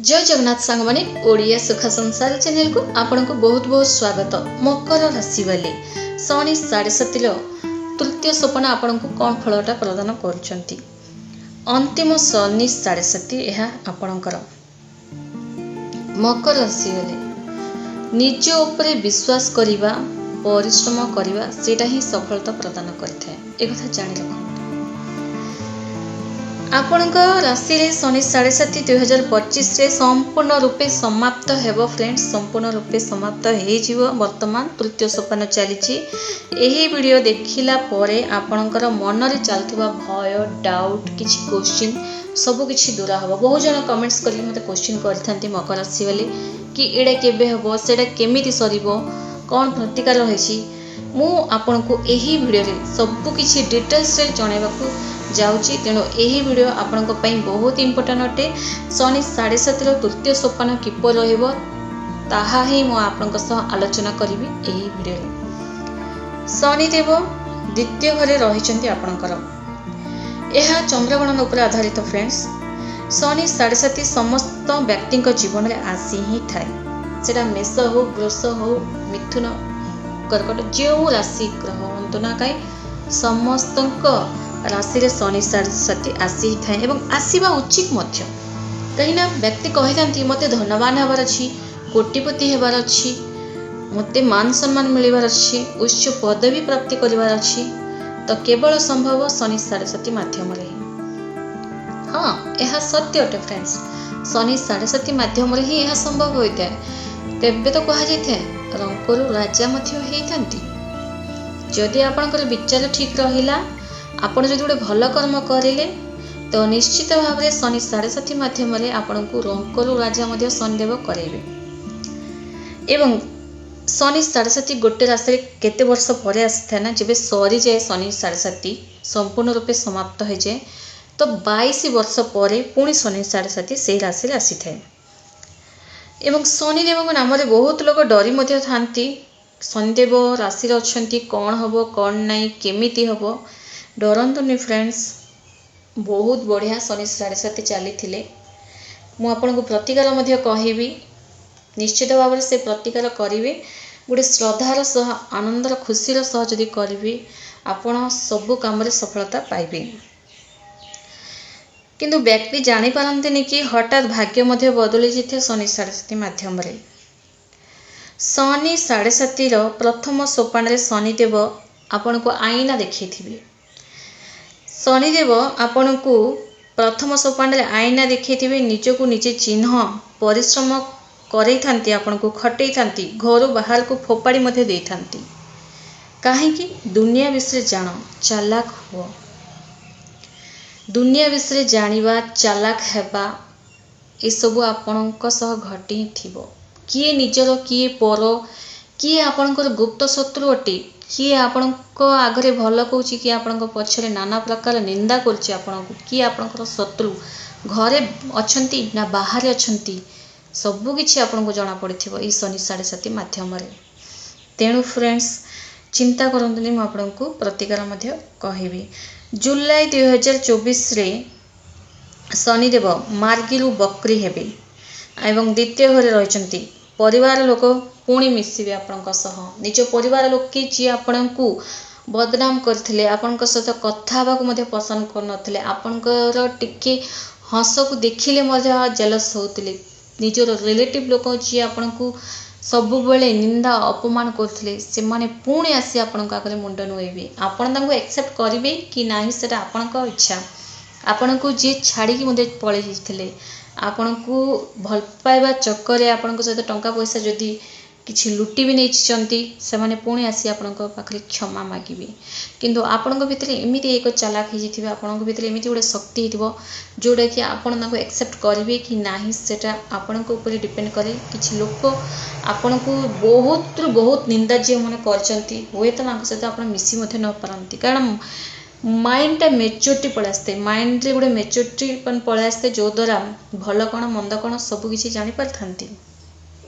ଜୟ ଜଗନ୍ନାଥ ସାଙ୍ଗମାନେ, ଓଡ଼ିଆ ସୁଖ ସଂସାର ଚ୍ୟାନେଲକୁ ଆପଣଙ୍କୁ ବହୁତ ବହୁତ ସ୍ୱାଗତ। ମକର ରାଶି ବାଲି, ଶନି ସାଢ଼େ ସାତିର ତୃତୀୟ ସୋପାନ ଆପଣଙ୍କୁ କ'ଣ ଫଳଟା ପ୍ରଦାନ କରୁଛନ୍ତି? ଅନ୍ତିମ ଶନି ସାଢ଼େ ସାତି ଏହା ଆପଣଙ୍କର। ମକର ରାଶି ବାଲି, ନିଜ ଉପରେ ବିଶ୍ୱାସ କରିବା, ପରିଶ୍ରମ କରିବା, ସେଇଟା ହିଁ ସଫଳତା ପ୍ରଦାନ କରିଥାଏ, ଏକଥା ଜାଣି ରଖନ୍ତୁ। ଆପଣଙ୍କ ରାଶିରେ ଶନି ସାଢ଼େ ସାତି 2025ରେ ସମ୍ପୂର୍ଣ୍ଣ ରୂପେ ସମାପ୍ତ ହେବ। ଫ୍ରେଣ୍ଡସ୍, ସମ୍ପୂର୍ଣ୍ଣ ରୂପେ ସମାପ୍ତ ହେଇଯିବ। ବର୍ତ୍ତମାନ ତୃତୀୟ ସୋପାନ ଚାଲିଛି। ଏହି ଭିଡ଼ିଓ ଦେଖିଲା ପରେ ଆପଣଙ୍କର ମନରେ ଚାଲୁଥିବା ଭୟ, ଡାଉଟ୍, କିଛି କୋଶ୍ଚିନ୍ ସବୁ କିଛି ଦୂର ହେବ। ବହୁ ଜଣ କମେଣ୍ଟସ୍ କରିକି ମୋତେ କୋଶ୍ଚିନ୍ କରିଥାନ୍ତି ମକର ରାଶି ବୋଲି କି ଏଇଟା କେବେ ହେବ, ସେଇଟା କେମିତି ସରିବ, କ'ଣ ପ୍ରତିକାର ରହିଛି। ମୁଁ ଆପଣଙ୍କୁ ଏହି ଭିଡ଼ିଓରେ ସବୁ କିଛି ଡିଟେଲ୍ସରେ ଜଣାଇବାକୁ ଯାଉଛି, ତେଣୁ ଏହି ଭିଡ଼ିଓ ଆପଣଙ୍କ ପାଇଁ ବହୁତ ଇମ୍ପୋର୍ଟାଣ୍ଟ ଅଟେ। ଶନି ସାଢ଼େ ସାତିର ତୃତୀୟ ସୋପାନ କିପରି ରହିବ, ତାହା ହିଁ ମୁଁ ଆପଣଙ୍କ ସହ ଆଲୋଚନା କରିବି ଏହି ଭିଡ଼ିଓରେ। ଶନିଦେବ ଦ୍ୱିତୀୟ ଘରେ ରହିଛନ୍ତି ଆପଣଙ୍କର। ଏହା ଚନ୍ଦ୍ରଗଣନ ଉପରେ ଆଧାରିତ। ଫ୍ରେଣ୍ଡସ୍, ଶନି ସାଢ଼େ ସାତି ସମସ୍ତ ବ୍ୟକ୍ତିଙ୍କ ଜୀବନରେ ଆସି ହିଁ ଥାଏ। ସେଇଟା ମେଷ ହଉ, ବୃଷ ହଉ, ମିଥୁନ, କର୍କଟ, ଯେଉଁ ରାଶି ଗ୍ରହ ହୁଅନ୍ତୁ ନା କାହିଁ, ସମସ୍ତଙ୍କ ରାଶିରେ ଶନି ସାଢ଼େ ସାତି ଆସି ହିଁ ଥାଏ ଏବଂ ଆସିବା ଉଚିତ ମଧ୍ୟ। କାହିଁକିନା ବ୍ୟକ୍ତି କହିଥାନ୍ତି, ମୋତେ ଧନବାନ ହେବାର ଅଛି, କୋଟିପତି ହେବାର ଅଛି, ମୋତେ ମାନ ସମ୍ମାନ ମିଳିବାର ଅଛି, ଉଚ୍ଚ ପଦବୀ ପ୍ରାପ୍ତି କରିବାର ଅଛି, ତ କେବଳ ସମ୍ଭବ ଶନି ସାଢ଼େ ସାତି ମାଧ୍ୟମରେ ହିଁ। ହଁ, ଏହା ସତ୍ୟ ଅଟେ ଫ୍ରେଣ୍ଡସ୍, ଶନି ସାଢ଼େ ସାତି ମାଧ୍ୟମରେ ହିଁ ଏହା ସମ୍ଭବ ହୋଇଥାଏ। ତେବେ ତ କୁହାଯାଇଥାଏ, ରଙ୍କରୁ ରାଜା ମଧ୍ୟ ହେଇଥାନ୍ତି। ଯଦି ଆପଣଙ୍କର ବିଚାର ଠିକ୍ ରହିଲା, ଆପଣ ଯଦି ଗୋଟେ ଭଲ କର୍ମ କରିଲେ, ତ ନିଶ୍ଚିତ ଭାବରେ ଶନି ସାଢ଼େ ସାତି ମାଧ୍ୟମରେ ଆପଣଙ୍କୁ ରଙ୍କରୁ ରାଜା ମଧ୍ୟ ଶନିଦେବ କରାଇବେ। ଏବଂ ଶନି ସାଢ଼େ ସାତି ଗୋଟେ ରାଶିରେ କେତେ ବର୍ଷ ପରେ ଆସିଥାଏ ନା, ଯେବେ ସରିଯାଏ ଶନି ସାଢ଼େ ସାତି, ସମ୍ପୂର୍ଣ୍ଣ ରୂପେ ସମାପ୍ତ ହୋଇଯାଏ, ତ 22 ବର୍ଷ ପରେ ପୁଣି ଶନି ସାଢ଼େ ସାତି ସେଇ ରାଶିରେ ଆସିଥାଏ। ଏବଂ ଶନିଦେବଙ୍କ ନାମରେ ବହୁତ ଲୋକ ଡରି ମଧ୍ୟ ଥାନ୍ତି। ଶନିଦେବ ରାଶିରେ ଅଛନ୍ତି, କ'ଣ ହେବ, କ'ଣ ନାହିଁ, କେମିତି ହେବ? ଡରନ୍ତୁନି ଫ୍ରେଣ୍ଡସ୍, ବହୁତ ବଢ଼ିଆ ଶନି ସାଢ଼େ ସାତି ଚାଲିଥିଲେ ମୁଁ ଆପଣଙ୍କୁ ପ୍ରତିକାର ମଧ୍ୟ କହିବି। ନିଶ୍ଚିତ ଭାବରେ ସେ ପ୍ରତିକାର କରିବେ। ଗୋଟେ ଶ୍ରଦ୍ଧାର ସହ, ଆନନ୍ଦର ଖୁସିର ସହ ଯଦି କରିବେ, ଆପଣ ସବୁ କାମରେ ସଫଳତା ପାଇବେ। କିନ୍ତୁ ବ୍ୟକ୍ତି ଜାଣିପାରନ୍ତିନି କି ହଠାତ୍ ଭାଗ୍ୟ ମଧ୍ୟ ବଦଳି ଯାଇଥାଏ ଶନି ସାଢ଼େ ସାତି ମାଧ୍ୟମରେ। ଶନି ସାଢ଼େ ସାତିର ପ୍ରଥମ ସୋପାନରେ ଶନିଦେବ ଆପଣଙ୍କୁ ଆଇନା ଦେଖେଇଥିବେ। ଶନିଦେବ ଆପଣଙ୍କୁ ପ୍ରଥମ ସୋପାନରେ ଆଇନା ଦେଖେଇଥିବେ, ନିଜକୁ ନିଜେ ଚିହ୍ନ, ପରିଶ୍ରମ କରେଇଥାନ୍ତି, ଆପଣଙ୍କୁ ଖଟେଇଥାନ୍ତି, ଘରୁ ବାହାରକୁ ଫୋପାଡ଼ି ମଧ୍ୟ ଦେଇଥାନ୍ତି। କାହିଁକି? ଦୁନିଆ ବିଷୟରେ ଜାଣ, ଚାଲାକ ହୁଅ। ଦୁନିଆ ବିଷୟରେ ଜାଣିବା, ଚାଲାକ ହେବା, ଏସବୁ ଆପଣଙ୍କ ସହ ଘଟି ହିଁ ଥିବ। କିଏ ନିଜର, କିଏ ପର, କିଏ ଆପଣଙ୍କର ଗୁପ୍ତ ଶତ୍ରୁ ଅଟେ, କିଏ ଆପଣଙ୍କ ଆଗରେ ଭଲ କହୁଛି, କିଏ ଆପଣଙ୍କ ପଛରେ ନାନା ପ୍ରକାର ନିନ୍ଦା କରୁଛି ଆପଣଙ୍କୁ, କିଏ ଆପଣଙ୍କର ଶତ୍ରୁ ଘରେ ଅଛନ୍ତି ନା ବାହାରେ ଅଛନ୍ତି, ସବୁକିଛି ଆପଣଙ୍କୁ ଜଣାପଡ଼ିଥିବ ଏଇ ଶନି ସାଢ଼େ ସାତି ମାଧ୍ୟମରେ। ତେଣୁ ଫ୍ରେଣ୍ଡସ୍, ଚିନ୍ତା କରନ୍ତୁନି, ମୁଁ ଆପଣଙ୍କୁ ପ୍ରତିକାର ମଧ୍ୟ କହିବି। ଜୁଲାଇ 2024ରେ ଶନିଦେବ ମାର୍ଗୀରୁ ବକ୍ରି ହେବେ ଏବଂ ଦ୍ୱିତୀୟ ଘରେ ରହିଛନ୍ତି। ପରିବାର ଲୋକ ପୁଣି ମିଶିବେ ଆପଣଙ୍କ ସହ। ନିଜ ପରିବାର ଲୋକେ ଯିଏ ଆପଣଙ୍କୁ ବଦନାମ କରିଥିଲେ, ଆପଣଙ୍କ ସହିତ କଥା ହେବାକୁ ମଧ୍ୟ ପସନ୍ଦ କରୁନଥିଲେ, ଆପଣଙ୍କର ଟିକେ ହସକୁ ଦେଖିଲେ ମଧ୍ୟ ଜେଲସ୍ ହେଉଥିଲେ, ନିଜର ରିଲେଟିଭ୍ ଲୋକ ଯିଏ ଆପଣଙ୍କୁ ସବୁବେଳେ ନିନ୍ଦା ଅପମାନ କରୁଥିଲେ, ସେମାନେ ପୁଣି ଆସି ଆପଣଙ୍କ ଆଗରେ ମୁଣ୍ଡ ନୁଆଇବେ। ଆପଣ ତାଙ୍କୁ ଆକ୍ସେପ୍ଟ କରିବେ କି ନାହିଁ, ସେଇଟା ଆପଣଙ୍କ ଇଚ୍ଛା। ଆପଣଙ୍କୁ ଯିଏ ଛାଡ଼ିକି ମଧ୍ୟ ପଳେଇ ଯାଇଥିଲେ, ଆପଣଙ୍କୁ ଭଲ ପାଇବା ଚକରେ ଆପଣଙ୍କ ସହିତ ଟଙ୍କା ପଇସା ଯଦି କିଛି ଲୁଟି ବି ନେଇଛନ୍ତି, ସେମାନେ ପୁଣି ଆସି ଆପଣଙ୍କ ପାଖରେ କ୍ଷମା ମାଗିବେ। କିନ୍ତୁ ଆପଣଙ୍କ ଭିତରେ ଏମିତି ଏକ ଚାଲାକ ହେଇଯାଇଥିବେ, ଆପଣଙ୍କ ଭିତରେ ଏମିତି ଗୋଟେ ଶକ୍ତି ହେଇଥିବ, ଯେଉଁଟାକି ଆପଣ ତାଙ୍କୁ ଆକ୍ସେପ୍ଟ କରିବେ କି ନାହିଁ, ସେଇଟା ଆପଣଙ୍କ ଉପରେ ଡିପେଣ୍ଡ କରେ। କିଛି ଲୋକ ଆପଣଙ୍କୁ ବହୁତରୁ ବହୁତ ନିନ୍ଦା ଯେଉଁମାନେ କରିଛନ୍ତି, ହୁଏତ ତାଙ୍କ ସହିତ ଆପଣ ମିଶି ମଧ୍ୟ ନ ପାରନ୍ତି। କାରଣ ମାଇଣ୍ଡଟା ମେଚୁରିଟି ପଳେଇ ଆସିଥାଏ, ମାଇଣ୍ଡରେ ଗୋଟେ ମେଚୁରିଟି ପଳେଇ ଆସିଥାଏ, ଯେଉଁଦ୍ୱାରା ଭଲ କ'ଣ ମନ୍ଦ କ'ଣ ସବୁକିଛି ଜାଣିପାରିଥାନ୍ତି।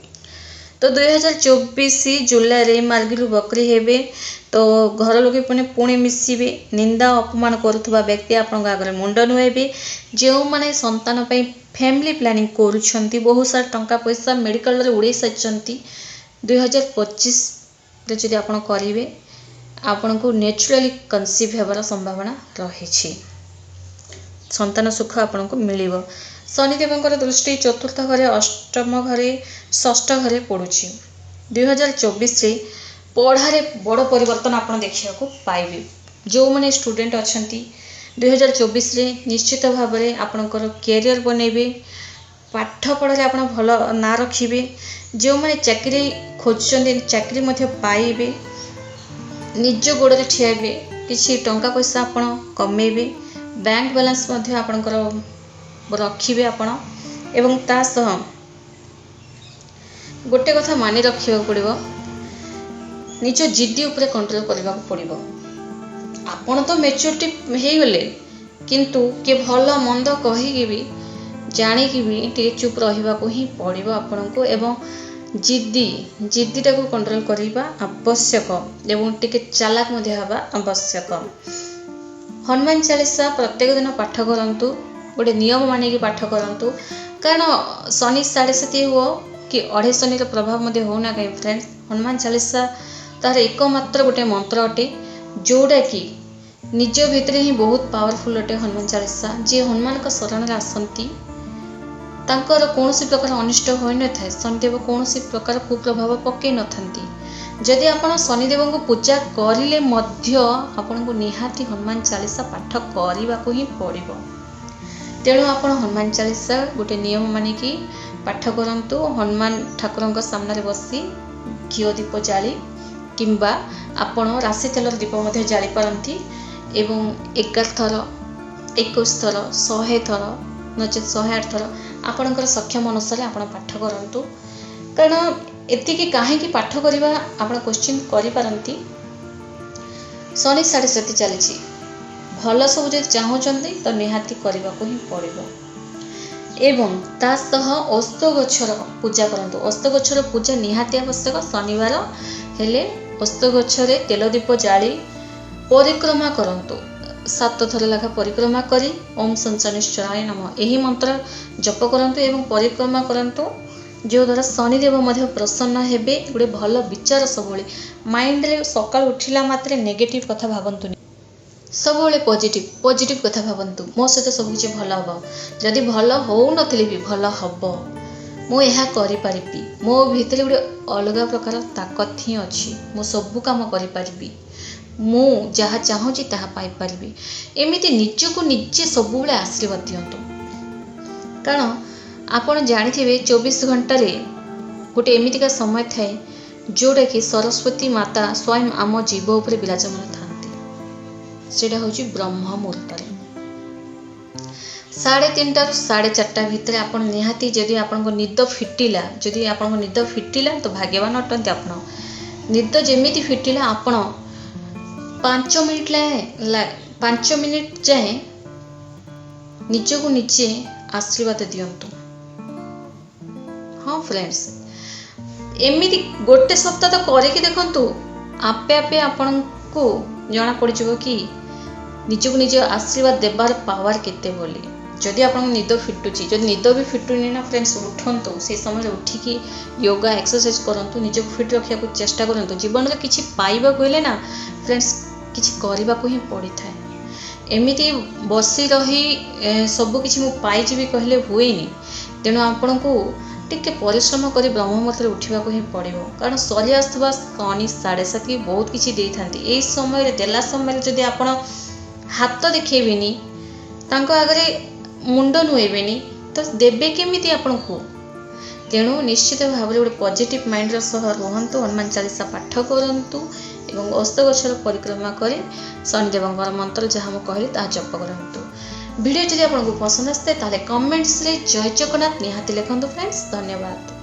ତ 2024 ଜୁଲାଇରେ ମାର୍ଗୀରୁ ବକ୍ରି ହେବେ, ତ ଘର ଲୋକେ ପୁଣି ମିଶିବେ। ନିନ୍ଦା ଅପମାନ କରୁଥିବା ବ୍ୟକ୍ତି ଆପଣଙ୍କ ଆଗରେ ମୁଣ୍ଡ ନୁଆଇବେ। ଯେଉଁମାନେ ସନ୍ତାନ ପାଇଁ ଫ୍ୟାମିଲି ପ୍ଲାନିଂ କରୁଛନ୍ତି, ବହୁତ ସାରା ଟଙ୍କା ପଇସା ମେଡ଼ିକାଲରେ ଉଡ଼େଇ ସାରିଛନ୍ତି, 2025ରେ ଯଦି ଆପଣ କରିବେ, ଆପଣଙ୍କୁ ନ୍ୟାଚୁରାଲି କନସିଭ୍ ହେବାର ସମ୍ଭାବନା ରହିଛି। ସନ୍ତାନ ସୁଖ ଆପଣଙ୍କୁ ମିଳିବ। ଶନିଦେବଙ୍କର ଦୃଷ୍ଟି ଚତୁର୍ଥ ଘରେ, ଅଷ୍ଟମ ଘରେ, ଷଷ୍ଠ ଘରେ ପଡ଼ୁଛି। 2024ରେ ପଢ଼ାରେ ବଡ଼ ପରିବର୍ତ୍ତନ ଆପଣ ଦେଖିବାକୁ ପାଇବେ। ଯେଉଁମାନେ ଷ୍ଟୁଡ଼େଣ୍ଟ ଅଛନ୍ତି, 2024ରେ ନିଶ୍ଚିତ ଭାବରେ ଆପଣଙ୍କର କ୍ୟାରିୟର ବନେଇବେ, ପାଠ ପଢ଼ାରେ ଆପଣ ଭଲ ନାଁ ରଖିବେ। ଯେଉଁମାନେ ଚାକିରି ଖୋଜୁଛନ୍ତି, ଚାକିରି ମଧ୍ୟ ପାଇବେ, ନିଜ ଗୋଡ଼ରେ ଠିଆ ହେବେ, କିଛି ଟଙ୍କା ପଇସା ଆପଣ କମେଇବେ, ବ୍ୟାଙ୍କ ବାଲାନ୍ସ ମଧ୍ୟ ଆପଣଙ୍କର ରଖିବେ ଆପଣ। ଏବଂ ତା ସହ ଗୋଟେ କଥା ମାନି ରଖିବାକୁ ପଡ଼ିବ, ନିଜ ଜିଦ୍ଦି ଉପରେ କଣ୍ଟ୍ରୋଲ କରିବାକୁ ପଡ଼ିବ। ଆପଣ ତ ମେଚୁରିଟି ହେଇଗଲେ, କିନ୍ତୁ କିଏ ଭଲ ମନ୍ଦ କହିକି ବି, ଜାଣିକି ବି ଟିକେ ଚୁପ୍ ରହିବାକୁ ହିଁ ପଡ଼ିବ ଆପଣଙ୍କୁ। ଏବଂ ଜିଦ୍ଦିଟାକୁ କଣ୍ଟ୍ରୋଲ କରିବା ଆବଶ୍ୟକ ଏବଂ ଟିକେ ଚାଲାକ ମଧ୍ୟ ହେବା ଆବଶ୍ୟକ। ହନୁମାନ ଚାଳିଶା ପ୍ରତ୍ୟେକ ଦିନ ପାଠ କରନ୍ତୁ, ଗୋଟେ ନିୟମ ମାନିକି ପାଠ କରନ୍ତୁ। କାରଣ ଶନି ସାଢ଼େ ସାତି ହୁଅ କି ଅଢ଼େଇ ଶନିର ପ୍ରଭାବ ମଧ୍ୟ ହେଉନା କାହିଁ ଫ୍ରେଣ୍ଡସ୍, ହନୁମାନ ଚାଳିଶା ତାର ଏକମାତ୍ର ଗୋଟେ ମନ୍ତ୍ର ଅଟେ, ଯେଉଁଟାକି ନିଜ ଭିତରେ ହିଁ ବହୁତ ପାୱାରଫୁଲ୍ ଅଟେ। ହନୁମାନ ଚାଳିଶା, ଯିଏ ହନୁମାନଙ୍କ ଶରଣରେ ଆସନ୍ତି ତାଙ୍କର କୌଣସି ପ୍ରକାର ଅନିଷ୍ଟ ହୋଇନଥାଏ। ଶନିଦେବ କୌଣସି ପ୍ରକାର କୁପ୍ରଭାବ ପକାଇ ନଥାନ୍ତି। ଯଦି ଆପଣ ଶନିଦେବଙ୍କୁ ପୂଜା କରିଲେ ମଧ୍ୟ ଆପଣଙ୍କୁ ନିହାତି ହନୁମାନ ଚାଳିଶା ପାଠ କରିବାକୁ ହିଁ ପଡ଼ିବ। ତେଣୁ ଆପଣ ହନୁମାନ ଚାଳିଶା ଗୋଟେ ନିୟମ ମାନିକି ପାଠ କରନ୍ତୁ। ହନୁମାନ ଠାକୁରଙ୍କ ସାମ୍ନାରେ ବସି ଘିଅ ଦୀପ ଜାଳି କିମ୍ବା ଆପଣ ରାଶି ତେଲର ଦୀପ ମଧ୍ୟ ଜାଳିପାରନ୍ତି ଏବଂ 11 ଥର, 21 ଥର, 100 ଥର, ନଚେତ୍ 108 ଥର, ଆପଣଙ୍କର ସକ୍ଷମ ଅନୁସାରେ ଆପଣ ପାଠ କରନ୍ତୁ। କାରଣ ଏତିକି କାହିଁକି ପାଠ କରିବା ଆପଣ କୋଶ୍ଚିନ୍ କରିପାରନ୍ତି। ଶନି ସାଢ଼େ ସାତି ଚାଲିଛି, ଭଲ ସବୁ ଯଦି ଚାହୁଁଛନ୍ତି ତ ନିହାତି କରିବାକୁ ହିଁ ପଡ଼ିବ। ଏବଂ ତା ସହ ଓସ୍ତ ଗଛର ପୂଜା କରନ୍ତୁ। ଓସ୍ତ ଗଛର ପୂଜା ନିହାତି ଆବଶ୍ୟକ। ଶନିବାର ହେଲେ ଓସ୍ତ ଗଛରେ ତେଲ ଦୀପ ଜାଳି ପରିକ୍ରମା କରନ୍ତୁ। 7 ଥର ଲେଖା ପରିକ୍ରମା କରି ଓମ୍ ଶନିଶ୍ଚରାୟ ନମଃ ଏହି ମନ୍ତ୍ର ଜପ କରନ୍ତୁ ଏବଂ ପରିକ୍ରମା କରନ୍ତୁ, ଯେଉଁଦ୍ୱାରା ଶନିଦେବ ମଧ୍ୟ ପ୍ରସନ୍ନ ହେବେ। ଗୋଟେ ଭଲ ବିଚାର ସବୁବେଳେ ମାଇଣ୍ଡରେ, ସକାଳୁ ଉଠିଲା ମାତ୍ରେ ନେଗେଟିଭ୍ କଥା ଭାବନ୍ତୁନି, ସବୁବେଳେ ପଜିଟିଭ୍ କଥା ଭାବନ୍ତୁ। ମୋ ସହିତ ସବୁକିଛି ଭଲ ହେବ, ଯଦି ଭଲ ହେଉନଥିଲେ ବି ଭଲ ହେବ, ମୁଁ ଏହା କରିପାରିବି, ମୋ ଭିତରେ ଗୋଟେ ଅଲଗା ପ୍ରକାର ତାକତ ହିଁ ଅଛି, ମୁଁ ସବୁ କାମ କରିପାରିବି, ମୁଁ ଯାହା ଚାହୁଁଛି ତାହା ପାଇପାରିବି। ଏମିତି ନିଜକୁ ନିଜେ ସବୁବେଳେ ଆଶୀର୍ବାଦ ଦିଅନ୍ତୁ। କାରଣ ଆପଣ ଜାଣିଥିବେ 24 ଘଣ୍ଟାରେ ଗୋଟେ ଏମିତିକା ସମୟ ଥାଏ ଯେଉଁଟାକି ସରସ୍ୱତୀ ମାତା ସ୍ୱୟଂ ଆମ ଜୀବ ଉପରେ ବିରାଜମାନ ଥାନ୍ତି। ସେଇଟା ହେଉଛି ବ୍ରହ୍ମ ମୁହୂର୍ତ୍ତରେ 3:30ରୁ 4:30 ଭିତରେ ଆପଣ ନିହାତି, ଯଦି ଆପଣଙ୍କ ନିଦ ଫିଟିଲା, ଯଦି ଆପଣଙ୍କ ନିଦ ଫିଟିଲା ତ ଭାଗ୍ୟବାନ ଅଟନ୍ତି ଆପଣ। ନିଦ ଯେମିତି ଫିଟିଲା ଆପଣ 5 ମିନିଟ୍ ଯାଏଁ ନିଜକୁ ନିଜେ ଆଶୀର୍ବାଦ ଦିଅନ୍ତୁ। ହଁ ଫ୍ରେଣ୍ଡସ୍, ଏମିତି ଗୋଟେ ସପ୍ତାହ ତ କରିକି ଦେଖନ୍ତୁ, ଆପେ ଆପେ ଆପଣଙ୍କୁ ଜଣାପଡ଼ିଯିବ କି ନିଜକୁ ନିଜ ଆଶୀର୍ବାଦ ଦେବାର ପାୱାର କେତେ ବୋଲି। ଯଦି ଆପଣଙ୍କ ନିଦ ଫିଟୁଛି, ଯଦି ନିଦ ବି ଫିଟୁନି ନା ଫ୍ରେଣ୍ଡସ୍, ଉଠନ୍ତୁ, ସେଇ ସମୟରେ ଉଠିକି ୟୋଗା ଏକ୍ସରସାଇଜ୍ କରନ୍ତୁ, ନିଜକୁ ଫିଟ୍ ରଖିବାକୁ ଚେଷ୍ଟା କରନ୍ତୁ। ଜୀବନରେ କିଛି ପାଇବାକୁ ହେଲେ ନା ଫ୍ରେଣ୍ଡସ୍, କିଛି କରିବାକୁ ହିଁ ପଡ଼ିଥାଏ। ଏମିତି ବସି ରହି ସବୁ କିଛି ମୁଁ ପାଇଯିବି କହିଲେ ହୁଏନି। ତେଣୁ ଆପଣଙ୍କୁ ଟିକେ ପରିଶ୍ରମ କରି ବ୍ରହ୍ମ ମୁହୂର୍ତ୍ତରେ ଉଠିବାକୁ ହିଁ ପଡ଼ିବ। କାରଣ ସରି ଆସୁଥିବା ଶନି ସାଢ଼େ ସାତି ବହୁତ କିଛି ଦେଇଥାନ୍ତି। ଏଇ ସମୟରେ ଦେଲା ସମୟରେ ଯଦି ଆପଣ ହାତ ଦେଖେଇବେନି, ତାଙ୍କ ଆଗରେ ମୁଣ୍ଡ ନୁଏଇବେନି, ତ ଦେବେ କେମିତି ଆପଣଙ୍କୁ? ତେଣୁ ନିଶ୍ଚିତ ଭାବରେ ଗୋଟେ ପଜିଟିଭ୍ ମାଇଣ୍ଡର ସହ ରୁହନ୍ତୁ, ହନୁମାନ ଚାଳିଶା ପାଠ କରନ୍ତୁ ଏବଂ ଓସ୍ତ ଗଛର ପରିକ୍ରମା କରି ଶନିଦେବଙ୍କର ମନ୍ତ୍ର ଯାହା ମୁଁ କହିଲି ତାହା ଜପ କରନ୍ତୁ। ଭିଡ଼ିଓ ଯଦି ଆପଣଙ୍କୁ ପସନ୍ଦ ଆସିଥାଏ ତାହେଲେ କମେଣ୍ଟସରେ ଜୟ ଜଗନ୍ନାଥ ନିହାତି ଲେଖନ୍ତୁ ଫ୍ରେଣ୍ଡସ୍। ଧନ୍ୟବାଦ।